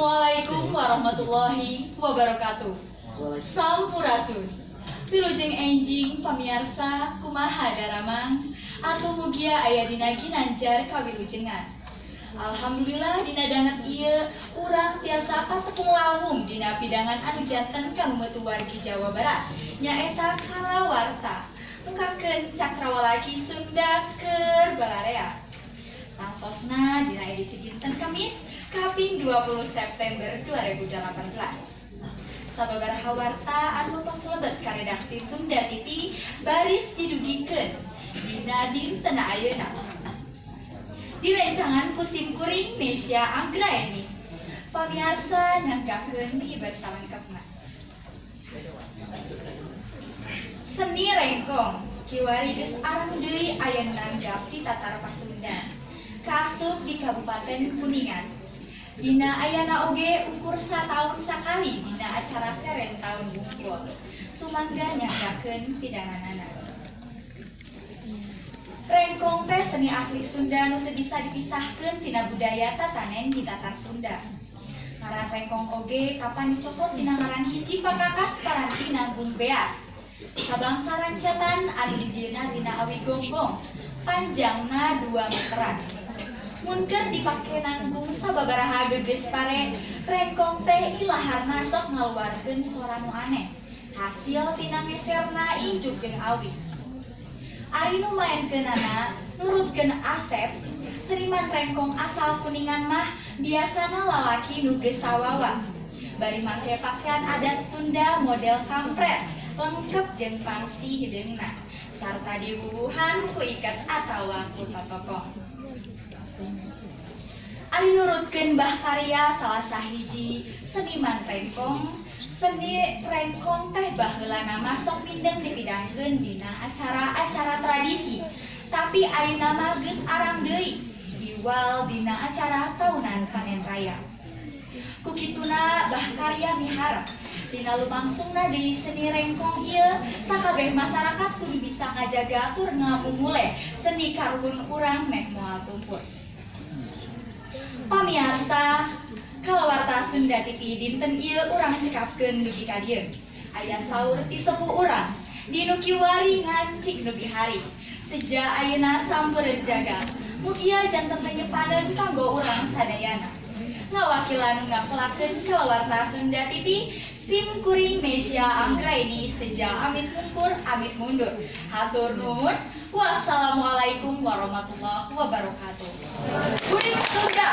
Assalamualaikum warahmatullahi wabarakatuh. Sampurasun. Wilujeng enjing, pamiarsa, kumaha daramang? Atuh mugia aya dina ginanjar kawilujengan. Alhamdulillah, dina danget ieu urang tiasa patepung lawung dina pidangan anu janten kamemetu wargi Jawa Barat, nyaeta Kalawarta, mukakeun cakrawala Sunda keur bararea. Tangtosna dina edisi dinten Kamis kaping 20 September 2018. Sababaraha warta anu tos lebet ka redaksi Sunda TV baris didugikeun dina dinten ayeuna. Direncangan ku sim kuring, Nesya Anggraeni. Pamiarsa, nyanggakeun ibar salengkapna. Seni rengkong kiwari geus arang deui aya nu nanggap di Tatar Pasundan, kaasup di Kabupaten Kuningan. Dina ayana oge ukur sataun sakali dina acara seren taun wungkul. Sumangga nyanggakeun pidanganana. Rengkong teh seni asli Sunda nu teu bisa dipisahkeun tina budaya tatanen di Tatar Sunda. Ngaran rengkong oge kapan dicokot tina ngaran hiji pakakas paranti nanggung beas. Sabangsa rancatan anu dijieunna tina awi gonggong, panjangna 2 meteran. Mun keur dipake nanggung sababaraha gegeus pare, rengkong teh ilaharna sok ngaluarkeun sora nu aneh, hasil tina ngeserna injuk jeung awi. Ari nu maenkeunana, nurutkeun Asep, seniman rengkong asal Kuningan mah biasana lalaki nu geus sawawa. Bari make pakaian adat Sunda model kampret, lengkep jeung pangsi hideungna, sarta diwuwuhan ku iket atawa ku totokong. Ari nurutkeun Bah Karya, salah sahiji seniman rengkong, seni rengkong teh baheulana mah sok mindeng dipidangkeun dina acara-acara tradisi, tapi ayeuna mah geus arang deui, iwal dina acara tahunan panen raya. Ku kituna Bah Karya miharep tina lumangsungna deui seni rengkong ieu, sakabeh masyarakat kudu bisa ngajaga tur ngamumule seni karuhun urang meh moal tumpur. Pamiarsa, Kalawarta Sunda TV dinten ieu urang cekapkeun dugi ka dieu. Aya saur ti sepuh urang, di nu kiwari ngancik nu bihari. Seja ayeuna sampeureun jaga, mugia janten lenyepaneun kanggo urang sadayana. Ngawakilan ngakolakeun Kalawarta Sunda TV, sim kuring, Nesya Anggraini, seja amit mungkur amit mundur. Hatur nuhun. Wassalamualaikum warahmatullahi wabarakatuh. Kuring Sunda.